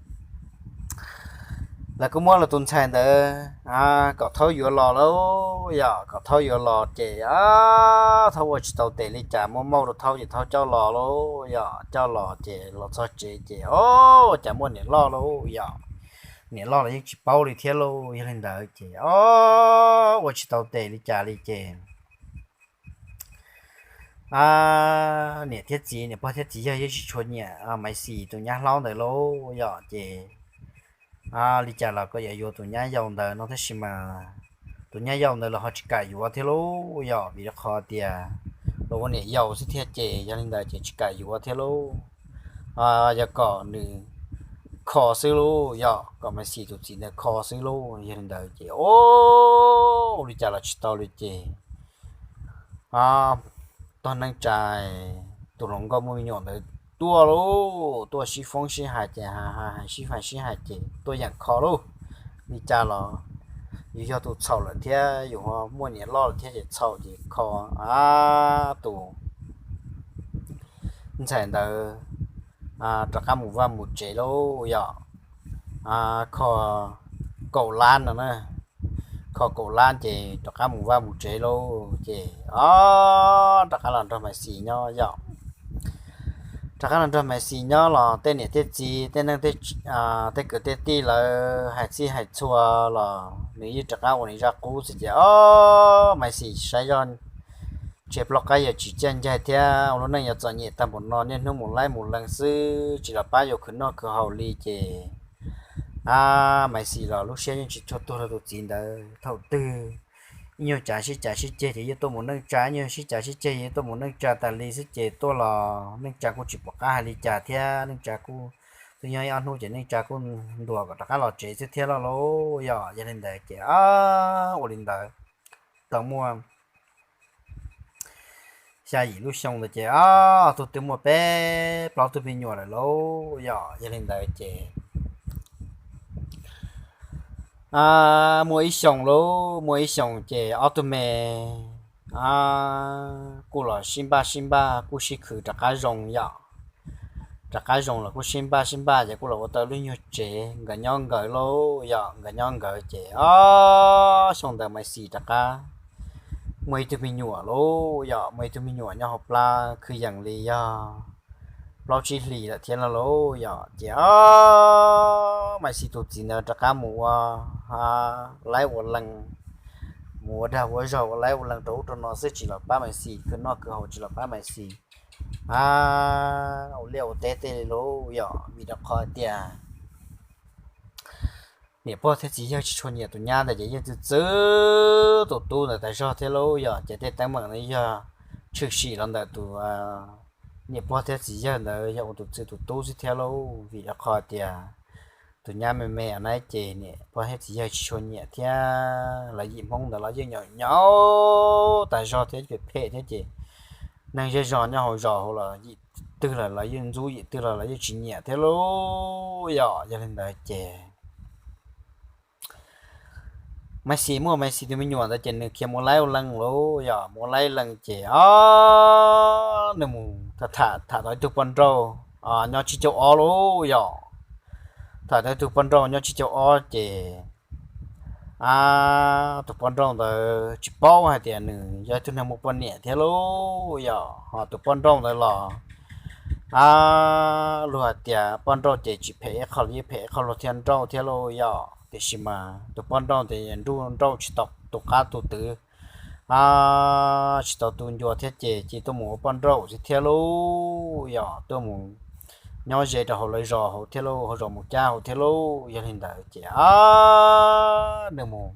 lawv kuj muab lawv tus ntxhais ntawd kom thaub yuav los lauj, yog, kom thaub yuav los ces thaub ua tsis tau tes li cas, muab mauj rau thaub ces thaub coj los lauj, yog, coj los ces los txog tsev ces o, ua cas muaj niam loj lauj, yog, niam loj los yeej tsis paub li thiab lauj. Yog li ntawd ces o, ua tsis tau tes li cas li ces niam thiab txiv, niam pog thiab txiv yawg yeej tsis tshua nyiam Maiv Xis tus nyab hlob ntawd lauj, yog. Ces li cas los kuj yuav yuav tus nyab yau ntawd no tab sis mas tus nyab yau ntawd los ho tsis kam yuav thiab lauj, yog, vim rau qhov tias los ua niam yau xwb thiab ces yog li ntawd ces tsis kam yuav thiab lauj. Yog kom nws kho xwb lauj, yog kom Maiv Xis tus txiv ntawd kho xwb lauj. Yog li ntawd ces o, ua li cas los tsis tau li ces tog neej tsa, tus hluas nkauj muaj me nyuam ntawd tuaj lauj, tuaj sib foob sib hais ces hais sib foob sib hais ces tuaj yeem kho lauj. Li cas los yus yog tus txhaum lawm thiab yus muaj niam loj lawm thiab ces txhaum ces kho tus ntxhais ntawd rov qab mus vaj mus tsev lauj, yog, kho kaum lab no na, kho kaum lab ces rov qab mus vaj mus tsev lauj. Ces o, rov qab los nrog Maiv Xis nyob, yog, rov qab los nrog Maiv Xis nyob los tej niam tej txiv, tej neej tej kwv tej tij lawv hais txhij hais txhua los nws yeej rov qab ua nws zaj qub xwb ces o, Maiv Xis saib zoj ntshe plaub qab yawm tsis ciaj ncaig thiab ua lub neej yuav txom nyem tag npaum no, niaj hnub mus laib mus lees xwb tsis los pab yuav khwv noj khwv haus li ces a, Maiv Xis los lub siab yeej tsis tshua tuag rau tus txiv ntawd. Thaum twg ib nyuag cav sib cav sib ceg ces yeej tuaj mus neej tsa, ib nyuag sib cav sib ceg yeej tuaj mus neej tsa tas li xwb ces tuaj los neej tsa kuj tsis pom qab hais li cas thiab, neej tsa kuj twb nyob ib ob hnub ces neej tsa kuj ntuas kom rov qab los tsev xwb thiab lauj. Yog, yog li ntawd ces ua li ntawd tau muaj xya yim lub xyoo ntawd ces ob tug twb muaj peb plaub tug me nyuam lawm lauj. Yog, yog li ntawd ces muaj ib xyoos lauj, muaj ib xyoos ces ob tug me kuj los sib npaj sib npaj kuj sib khwv rov qab zoo, yog, rov qab zoo los kuj sib npaj sib npaj ces kuj los ua tau lub nyuag tsev nkawd nyob nkawd lauj. Yog, nkawd nyob nkawd ces ob xyoo ntawd Maiv Xis rov qab muaj ib tug me nyuam lauj. Yog, muaj ib tug me nyuam nyob hauv plab kwv yees li yog plaub tsib hlis lawm thiab lauj. Yog, ces o, Maiv Xis tus txiv ntawd rov qab mus ua laib ua lees, mus ua dag ua zog ua laib ua lees rau ub rau no xwb tsis los pab Maiv Xis khwv noj khwv haus, tsis los pab Maiv Xis ua liaj ua teb tej li lauj. Yog, vim rau qhov tias niam pog thiab txiv yawg tsis tshua nyiam tus nyab ntawd ces yeej txwv txwv tus tub ntawd tas zog thiab lauj. Yog, ces tej teeb meem no yog tshwm sim los ntawm tus niam pog thiab txiv yawg ntawd yog ua tus txwv tus tub xwb thiab lauj. Vim rau qhov tias tus nyab me me na ces niam pog thiab txiv yawg tsis tshua nyiam thiab lawv yim Hmoob ntawd los yeej nyaum nyaum tas zog thiab phem phem thiab ces neeg zej zog nyob hauv zos hauv los yim twg los lawv yeej ntxub, yim twg los lawv yeej tsis nyiam thiab lauj. Yog, yog li ntawd ces Maiv Xis muaj Maiv Xis tus me nyuam ntawd ces nws khiav mus laib ua leej lauj. Yog, mus laib leej ces o, nws mus tham tham tau ib tug poj nrauj nyob tsib caug ob lauj. Yog, tham tau ib tug poj nrauj nyob tsib caug ob ces a, tus poj nrauj ntawd tsis paub hais tias nws yog ib tug neeg muaj poj niam thiab lauj. Yog, ho tus poj nrauj ntawd los a, luag hais tias poj nrauj ces tsis phem ib qho los yeej phem ib qho luag thiaj nrauj thiab lauj. Yog, tiam sis mas tus poj nrauj ntawd nruj nrauj tsis tau tu qab tu twv, a, tsis tau tu ncua thiab ces cia tuaj mus ua poj nrauj xwb thiab lauj. Yog, tuaj mus nyob ze rau hauv lawv zos hauv thiab lauj, hauv zos Mus Cab hauv thiab lauj. Yog li ntawd ces a, nws mus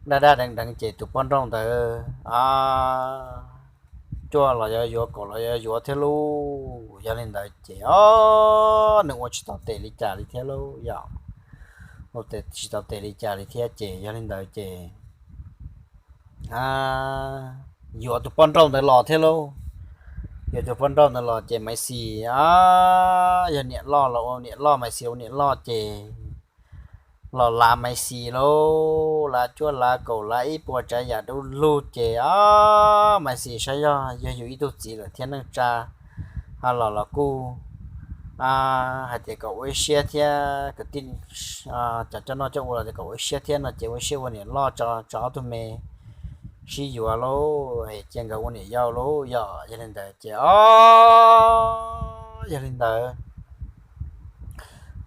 daj daj deev deev ces tus poj nrauj ntawd a, cuaj los yuav yuav, kaum los yuav yuav thiab lauj. Yog li ntawd ces o, nws ua tsis tau tes li cas li thiab lauj yom. Ua tsis tau tes li cas li thiab ces yog li ntawd ces yuav tus poj nrauj ntawd los thiab lauj. Yuav tus poj nrauj ntawd los ces Maiv Xis a, yog niam loj los ua niam loj, Maiv Xis ua niam loj ces los lav Maiv Xis lauj, lav cuaj lav kaum lav ib puas tsav yam dub lug ces o, Maiv Xis saib yog yog yus ib tug txiv lawm thiab neej tsa, ha los los kuj hais tias kom ua ib siab thiab, kwv tij cov coj noj coj ua los kom ua ib siab thiab no ces ua ib siab ua niam loj tso, tso ob tug me sib yuav lauj, cia nkawd ua niam yau lauj yom. Yog li ntawd ces o, yog li ntawd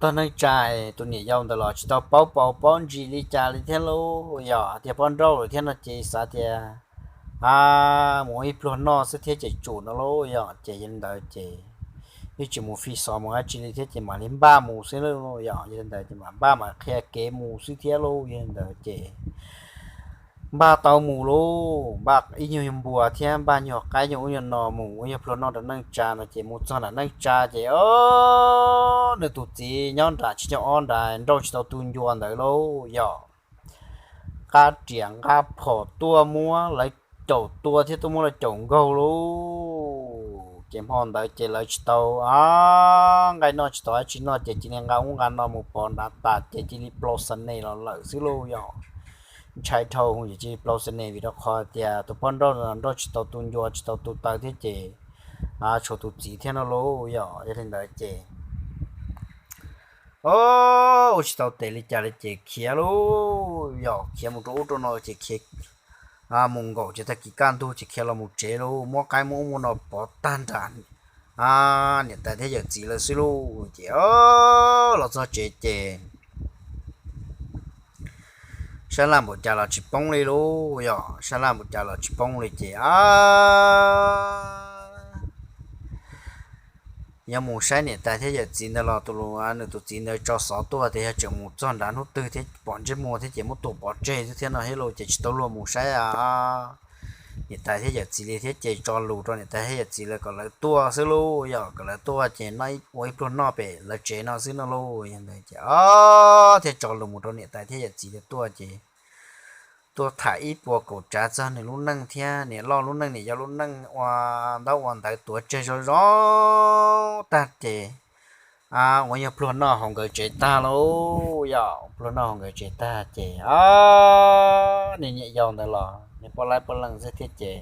tog neej tsa, tus niam yau ntawd los tsis tau paub paus paub ntsis li cas li thiab lauj yom. Tias poj nrauj lawm thiab no ces xav tias a, mus ua ib pluag noj xwb thiab ces tsum no lauj yom. Ces yog li ntawd ces yeej tsis mus fi xov mus dab tsi li thiab ces mam li npaj mus xwb lauj yom. Yog li ntawd ces mam npaj mam qhia kev mus xwb thiab lauj. Yog li ntawd ces npaj tau mus lauj, npaj ib nyuag npua thiab npaj nyuag qaib nyuag ub nyuag no mus ua ib pluag noj rau neej tsa no ces mus txog nram neej tsa ces o, nws tus txiv nyob nram tsis nyob ob nrad nrauj tsis tau tu ncua ntawd lauj yom. Qab riam nqa phom tuaj muab lawv caum tua thiab tuaj muab lawv caum nkaug lauj. Ces hmo ntawd ces lawv tsis tau a, nqaij noj tsis tau dab tsi noj ces cia li nqa ub nqa no mus pov nrad tas ces cia li plaus xa nes los lawm xwb lauj yom. Ntshai dhau ces cia li plaus xa nes vim rau qhov tias tus poj nrauj nrauj tsis tau tu ncua tsis tau tu taw thiab ces tshuav tus txiv thiab no lauj yom. Yog li ntawd ces o, ua tsis tau tes li cas li ces khiav lauj yom, khiav mus rau ub rau no ces khiav mus nkaum ces tag kis kaj ntug ces khiav los mus tsev lauj, muab qaib muab ub muab no pov tag nrho niam tais thiab yawm txiv lawv xwb lauj. Ces los txog tsev ces sab laj npaum cas los tsis poob li lauj yom, sab laj npaum cas los tsis poob li ces a, yuav mus saib niam tais thiab yawm txiv ntawd los tus, nws tus txiv ntawd tso xov tuaj tias yog tseem mus txog nrad hnub twg thiab pom ntsej muag thiab ces muab tua pov tseg xwb thiab no thiab lauj. Ces tsis tau luag mus saib niam tais thiab yawm txiv li thiab ces tso lus rau niam tais thiab yawm txiv lawv kom lawv tuaj xwb lauj yom, kom lawv tuaj ces noj ua ib pluag noj pem lawv tsev no xwb no lauj. Yog li ntawd ces o, thiaj tso lus mus rau niam tais thiab yawm txiv lawv tuaj ces tuaj tham ib puas kaum tsav txog nws lub neej thiab niam loj lub neej niam yau lub neej ua ntaub ua ntawv tuav tseg zoo zoo tag ces ua ib pluag noj hauv nkawd tsev tag lauj yom. Pluag noj hauv nkawd tsev tag ces niag niam yau ntawd los niag poj laib poj leej xwb thiab ces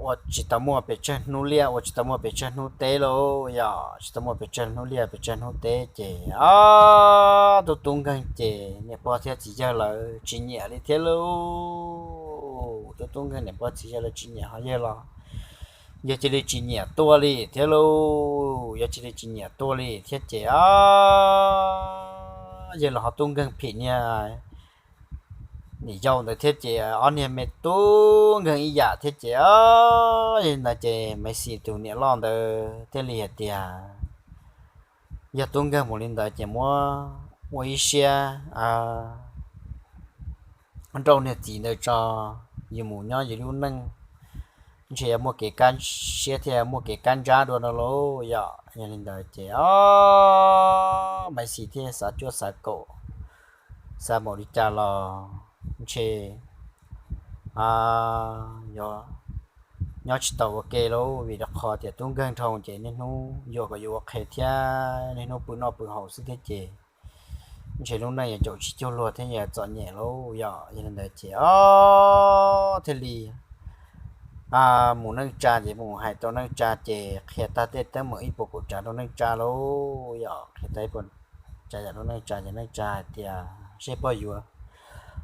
ua tsis tau muaj pes tsawg hnub liaj, ua tsis tau muaj pes tsawg hnub teb lauj yom, tsis tau muaj pes tsawg hnub liaj pes tsawg hnub teb ces o, tub tub nkeeg ces niam pog thiab txiv yawg lawv tsis nyiam li thiab lauj. Tub tub nkeeg niam pog txiv yawg lawv tsis nyiam ho yawg los yawg cia li tsis nyiam tuaj li thiab lauj, yawg cia li tsis nyiam tuaj li thiab ces o, yawg los ho tub nkeeg phim niag niam yau ntawd thiab ces ob niag me tub nkeeg ib yam thiab ces o, yog li ntawd ces Maiv Xis tus niam loj ntawd thiaj li hais tias yog tub nkeeg mus li ntawd ces muab ua ib siab nrauj niag txiv ntawd tso, yus mus nyob yus lub neej ntshe yuav muaj kev kab siab thiab muaj kev kab ntsab dua no lauj yom. Yog li ntawd ces o, Maiv Xis thiaj xav cuaj xav kaum, xav npaum li cas los ntshe yuav nyob tsis tau ua ke lauj, vim rau qhov tias tub nkeeg dhau ces niaj hnub yuam kom yuav ua qhev thiab niaj hnub pw noj pw haus xwb thiab ces ntshe lub neej yuav caum tsis cuag luag thiab yuav txom nyem lauj yom. Yog li ntawd ces o, thiaj li mus neej tsa ces mus hais rau neej tsa ces qhia tag tej teeb meem ib puas kaum tsav rau neej tsa lauj yom. Qhia tag ib puas tsav yam rau neej tsa ces neej tsa hais tias seb puas yuav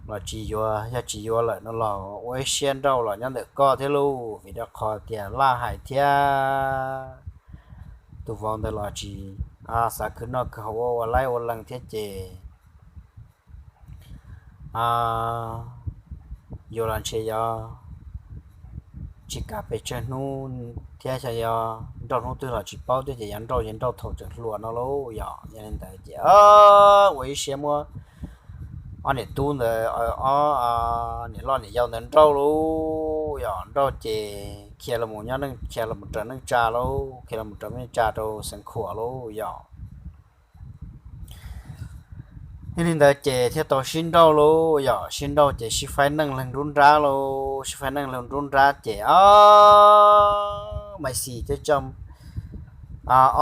los tsis yuav, yog tsis yuav lawm no los ua ib siab nrauj los nyob ntawm koj thiab lauj, vim rau qhov tias laj hais thiab tus vauv ntawd los tsis xav khwv noj khwv haus ua ua laib ua lees thiab ces yuav los ntshe yuav tsis kam pes tsawg hnub thiab xyov yog nrauj hnub twg los tsis paub thiab ces yog nrauj ces nrauj thaum tseem hluas no lauj. Yog yog li ntawd ces ua ib siab muab ob niam tub ntawd, ob niam loj niam yau ntawd nrauj lauj. Yog nrauj ces khiav los nyob neej, khiav los raws neej tsa lauj, khiav los raws neej tsa rau Xeev Khuam lauj. Yog yog li ntawd ces thiaj tau sib nrauj lauj. Yog sib nrauj ces sib faib neej leeg nruab nrab lauj, sib faib neej leeg nruab nrab ces Maiv Xis thiaj coj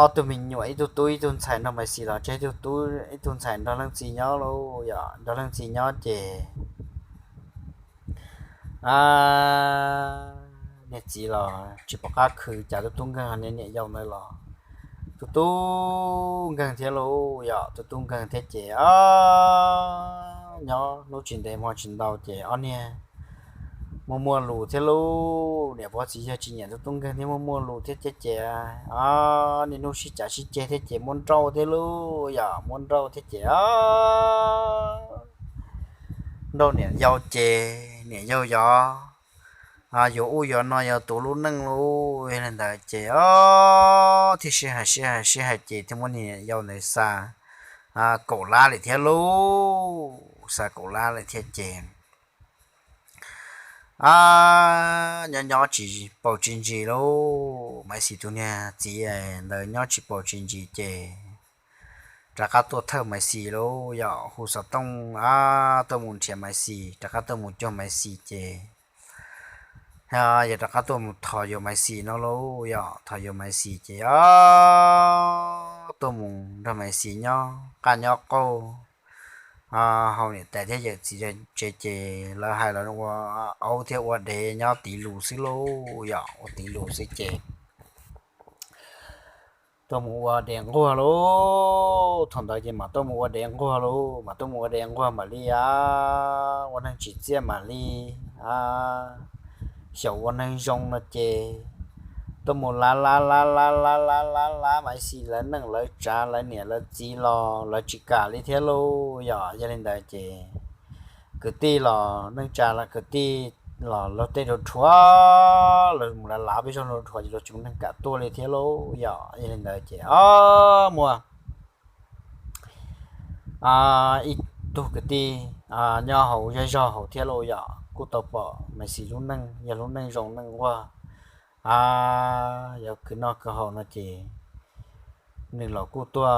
ob tug me nyuam, ib tug tub ib tug ntxhais nrog Maiv Xis los, tseg ib tug tub ib tug ntxhais nrog leej txiv nyob lauj. Yog nrog leej txiv nyob ces niag txiv los tsis pom qab khwv cas, tus tub nkeeg niam yau ntawd los, tus tub nkeeg thiab lauj. Yog tus tub nkeeg thiab ces nyob hnub tsis ntev hmo tsis ntau ces ob niag muaj muaj lus thiab lauj. Niam pog txiv yawg tsis nyiam tus tub nkeeg thiab muaj muaj lus thiab ces, niaj hnub sib cav sib ceg thiab ces muab nrauj thiab lauj. Yog muab nrauj thiab ces nrauj niam yau ces niam yau yog yuav ub yuav no yuav tuav lub neej lauj. Yog li ntawd ces thiaj sib hais sib hais sib hais ces thiaj muab niam yau ntawd xa kaum lab li thiab lauj, xa kaum lab li thiab ces nyob nyob tsis paus tsis ntsis lauj, Maiv Xis tus niag txiv ntawd nyob tsis paus tsis ntsis ces rov qab tuaj thawj Maiv Xis lauj. Yog hu xov tooj tuaj mus nrhiav Maiv Xis, rov qab tuaj mus cuag Maiv Xis ces yog rov qab tuaj mus thov yuav Maiv Xis no lauj. Yog thov yuav Maiv Xis ces tuaj mus nrog Maiv Xis nyob qaj nyob qaug, haus niam tais thiab yawm txiv tsev ces lawv hais los ua aub thiab ua dev nyob tiv lus xwb lauj. Yog ua tiv lus xwb ces tuaj mus ua dev nquag lauj. Thaum ntawd ces mam tuaj mus ua dev nquag lauj, mam tuaj mus ua dev nquag mam li ua neeg tsim txiaj mam li xyaum ua neeg zoo no ces tuaj mus lav lav lav lav lav lav lav lav Maiv Xis lawv neej lawv tsav lawv niam lawv txiv los lawv tsis kam li thiab lauj. Yog yog li ntawd ces kwv tij los neej tsa los kwv tij los luag tej rhuav rhuav, luag mus lav lav peb zog rhuav rhuav ces luag tsis muaj neeg kam tuaj li thiab lauj. Yog yog li ntawd ces o muaj ib tug kwv tij nyob hauv zej zog hauv thiab lauj. Yog kuj tau pom Maiv Xis lub neej yog lub neej zoo neej nquag, yog khwv noj khwv haus no ces nws los kuj tuaj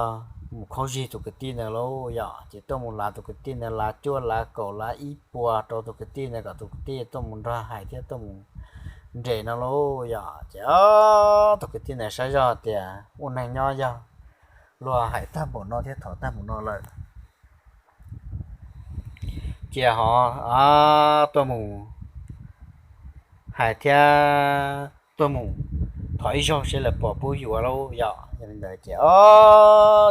mus khaub zig tus kwv tij ntawd lauj. Yog ces tuaj mus lav tus kwv tij ntawd, lav cuaj lav kaum lav ib puas rau tus kwv tij ntawd kom tus kwv tij tuaj mus nrog hais thiab tuaj mus nres no lauj. Yog ces tus kwv tij ntawd saib zoj tias ua neeg nyob yog luag hais tag npaum no thiab thov tag npaum no lawm ces ho tuaj mus hais thiab tuaj mus thov ib zaug seb lawv puas pub yuav lauj. Yog yog li ntawd ces o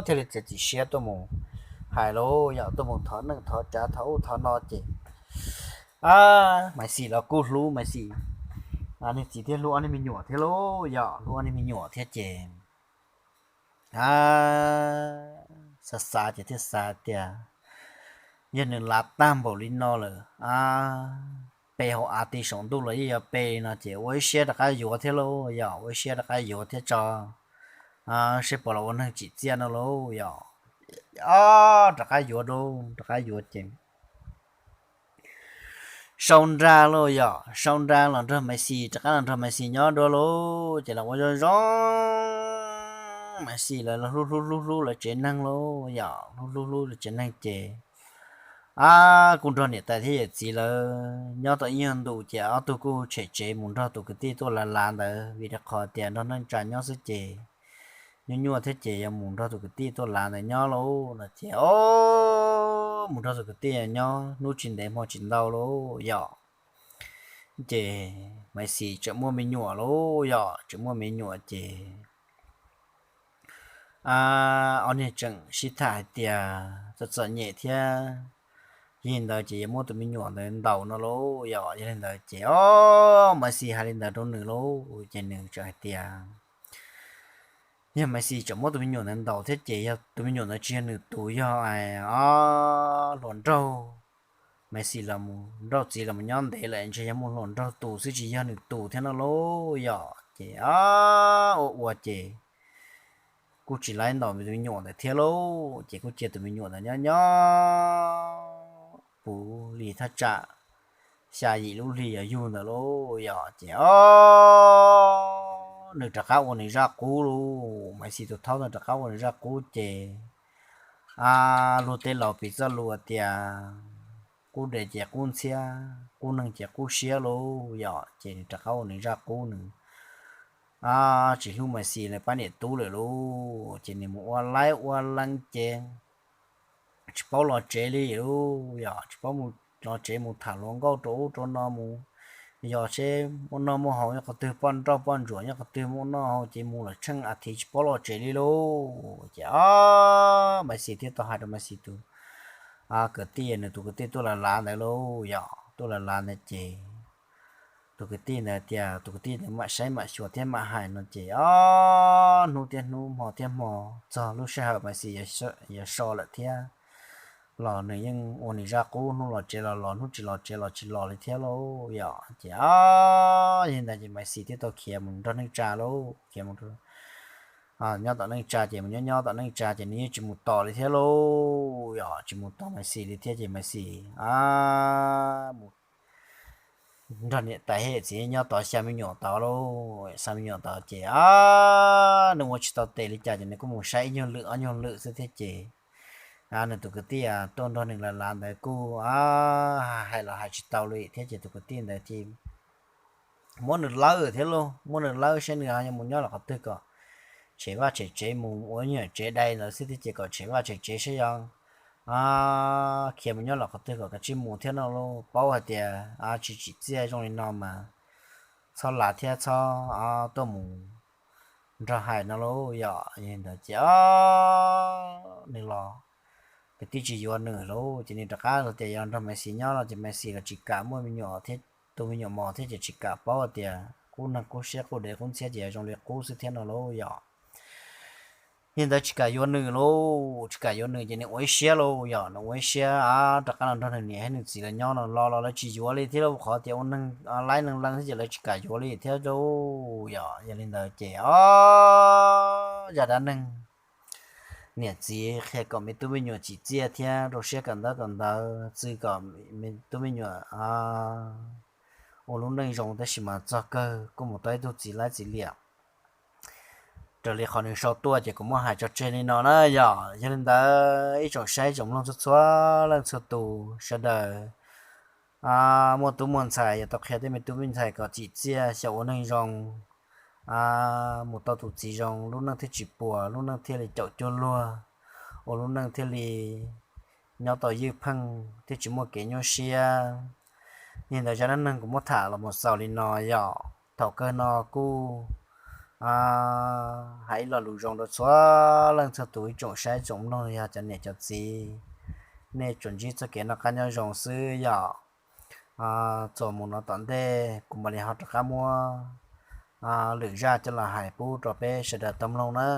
thiaj li txiav txim siab tuaj mus hais lauj. Yog tuaj mus thov neej thov tsav thov ub thov no ces Maiv Xis los kuj hlub Maiv Xis, niag txiv thiab hlub ob niag me nyuam thiab lauj. Yog hlub ob niag me nyuam thiab ces xav xav ces thiaj xav tias yog nws lav tag npaum li no lawm, pe hauv av ti saum ntuj los yeej yuav pe li no ces ua ib siab rov qab yuav thiab lauj. Yog ua ib siab rov qab yuav thiab tso seb puas los ua neeg tsim txiaj no lauj. Yog o rov qab yuav lauj, rov qab yuav ces sau nra lauj. Yog sau nra los nrog Maiv Xis, rov qab los nrog Maiv Xis nyob dua lauj. Ces los ua zoo zoo, Maiv Xis lawv hlub hlub hlub hlub lawv tsev neeg lauj. Yog hlub hlub hlub lawv tsev neeg ces a kuj nrog niam tais thiab yawm txiv lawv nyob tau ib nyuag ntu ces ob tug kuj tshem tsev mus nrog tus kwv tij tuaj lav lav ntawd vim rau qhov tias nrog neej tsa nyob xwb ces nyuaj nyuaj thiab ces yuav mus nrog tus kwv tij tuaj lav ntawd nyob lauj no ces o mus nrog tus kwv tij nyob hnub tsis ntev hmo tsis ntau lauj. Yog ces Maiv Xis tseem muaj me nyuam lauj. Yog tseem muaj me nyuam ces ob niag tseem sib tham hais tias txom txom nyem thiab, yog li ntawd ces yuav muab tus me nyuam ntawd ntaus no lauj. Yog yog li ntawd ces o Maiv Xis hais li ntawd rau nws lauj ces nws tseem hais tias yog Maiv Xis tseem muab tus me nyuam ntawd ntaus thiab ces yog tus me nyuam ntawd tsis yog nws tus, yog o hluas nraug Maiv Xis los mus nrauj txiv los mus nyob ntev lawm, ntshe yog muaj hluas nraug tus xwb tsis yog nws tus thiab no lauj yom. Ces a, ua ua ces kuj tsis laib ntaus tus me nyuam ntawd thiab lauj, ces kuj cia tus me nyuam ntawd nyob nyob puv li thaj tsam xya yim lub hli yog yug ntawd lauj yom. Ces o, nws rov qab ua nws zaj qub lauj, Maiv Xis tus thaub ntawd rov qab ua nws zaj qub ces a, luag tej laus piv txoj lus tias qub dev ces qub ntxhiab, qub neeg ces qub siab lauj yom. Ces nws rov qab ua nws zaj qub, nws a, tsis hlub Maiv Xis li pab niam tub lawm lauj, ces nws mus ua laib ua leeb ces tsis paub los tsev li lauj yom, tsis paub mus los tsev, mus tham hluas nkauj rau ub rau no mus, yog seb muaj noj muaj haus nyob qhov twg, poj nrauj poj ntsuam nyob qhov twg, muaj noj haus ces mus lawm tsheej a thiv tsis paub los tsev li lauj. Ces o, Maiv Xis thiaj tau hais rau Maiv Xis tus kwv tij, nws tus kwv tij tuaj lav lav ntawd lauj yom, tuaj lav lav ntawd ces tus kwv tij ntawd tias, tus kwv tij ntawd mam saib mam xyuas thiab mam hais no ces o, hnub thiab hnub, hmo thiab hmo, txog lub sij hawm Maiv Xis yuav so lawm thiab los nws yeej ua nws zaj qub, hnub los tsev los los, hnub tsis los tsev los tsis los li thiab lauj yom. Ces o, yog li ntawd ces Maiv Xis thiaj tau khiav mus nrog neej tsa lauj, khiav mus nyob tom neej tsa ces mus nyob nyob tom neej tsa ces nws yeej tsis mus tos li thiab lauj yom, tsis mus tos Maiv Xis li thiab ces Maiv Xis a, mus nrog niam tais thiab txiv nyob tod xya me nyuam tod lauj, xya me nyuam tod ces a, nws ua tsis tau tes li cas ces nws kuj mus saib ib nyuag lwm ob nyuag lwm xwb thiab ces nws tus kwv tij tuaj nrog nws lav lav ntawd kuj hais los hais tsis tau li thiab ces tus kwv tij ntawd ces muab nws lawb thiab lauj, muab nws lawb saib nws yuav mus nyob los qhov twg kom tshem vaj tshem tsev, mus ua nyuag tsev dai ntawd xwb thiab ces kom tshem vaj tshem tsev saib yog khiav mus nyob los qhov twg kom kav tsij mus thiab no lauj, paub hais tias tsis tsim txiaj zoo li no mas txhob lav thiab txhob tuaj mus nrog hais no lauj yom. Yog li ntawd ces o, nws los kwv tij tsis yuav nws lauj, ces nws rov qab los tias yog nrog Maiv Xis nyob no ces Maiv Xis los tsis kam muaj me nyuam thiab, tus me nyuam mos thiab ces tsis kam, paub tias qub neeg qub siab qub dev qub ntxhiab ces yog zoo li qub xwb thiab no lauj yom. Yog li ntawd tsis kam yuav nws lauj, tsis kam yuav nws ces nws ua ib siab lauj yom, nws ua ib siab rov qab los nrog nws niam thiab nws txiv lawv nyob no los los lawv tsis yuav li thiab lauj, qhov tias ua neeg laib neeg leej thiab ces lawv tsis kam yuav li thiab lauj yom. Yog li ntawd ces o, zaj dab neeg niam txiv qhia kom me tub me nyuam tsim txiaj thiab rau siab kawm ntawv kawm ntawv, txwv kom me tub me nyuam ua lub neej zoo, tab sis mas txog kawg kuj mus tau ib tug txiv laib txiv liam raws li qhov nws sau tuaj ces kuv muab hais tso tseg li no na yom. Yog li ntawd ib tsoom saib tsoom mloog txhua txhua leej txhua tus sawv daws, muaj tub muaj ntxhais yuav tau qhia tej me tub me ntxhais kom tsim txiaj xyaum ua neeg zoo, mus tau tus txiv zoo lub neej thiaj tsis puas, lub neej thiaj li caum cuag luag, ua lub neej thiaj li nyob tau ywj pheej thiaj tsis muaj kev nyuaj siab. Yog li ntawd zaj dab neeg kuv muab tham los mus xaus li no yom. Thaum kawg no kuj hais ib lo lus zoo rau txhua leej txhua tus ib tsoom saib tsoom mloog yog cov niam cov txiv, nej tsuas ntsib txoj kev noj qab nyob zoo xwb yom. Txuas mus no tom ntej kuv mam li ho rov qab muab lwm zaj coj los hais pub rau peb sawv daws tau mloog na.